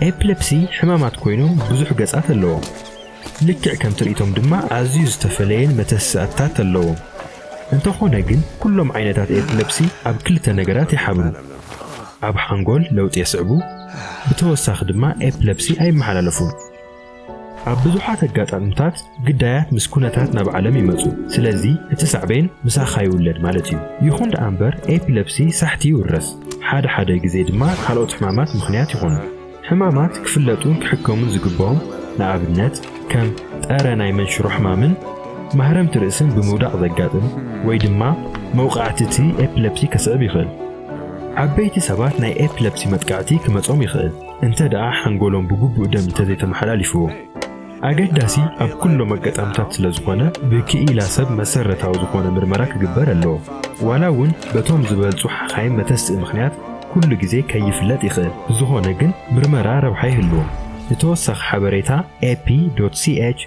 ኤፕለፕሲ ሕማማት ኮይኖም ብዙሕ ገጻት ኣለዎም። ልክዕ ከም ትርኢቶም ድማ ኣዝዩ ዝተፈለየን መተስኣታት ኣለዎም። እንተኾነ ግን ኩሎም ዓይነታት ኤፕለፕሲ ኣብ ክልተ ነገራት ይሓብሩ። ኣብ ሓንጎል ለውጢ የስዕቡ፣ ብተወሳኺ ድማ ኤፕለፕሲ ኣይመሓላለፉን። ኣብ ብዙሓት ኣጋጣምታት ግዳያት ምስ ኩነታት ናብ ዓለም ይመጹ። ስለዚ እቲ ሳዕቤን ምሳኻ ይውለድ ማለት እዩ። ይኹን ደኣ እምበር ኤፕለፕሲ ሳሕቲ ይውረስ። ሓደ ሓደ ግዜ ድማ ካልኦት ሕማማት ምኽንያት ይኾኑ። ሕማማት ክፍለጡን ክሕከሙን ዝግብኦም ንኣብነት ከም ጠረ ናይ መንሽሮ ሕማምን ማህረምቲ ርእስን ብምውዳቕ ዘጋጥም ወይ ድማ መውቃዕቲ እቲ ኤፕለፕሲ ከስዕብ ይኽእል። ዓበይቲ ሰባት ናይ ኤፕለፕሲ መጥቃዕቲ ክመጾም ይኽእል እንተ ደኣ ሓንጎሎም ብግቡእ ደም እንተዘይተመሓላሊፍዎ። ኣገዳሲ ኣብ ኩሎም ኣጋጣምታት ስለ ዝኾነ ብክኢላ ሰብ መሰረታዊ ዝኾነ ምርመራ ክግበር ኣለዎ። ዋላ እውን በቶም ዝበልጹ ሓኻይም መተስኢ ምኽንያት ኩሉ ግዜ ከይፍለጥ ይኽእል። ብዝኾነ ግን ምርመራ ረብሓ ይህልዎ። ንተወሳኺ ሓበሬታ ኤፒ ዶት ሲ ኤች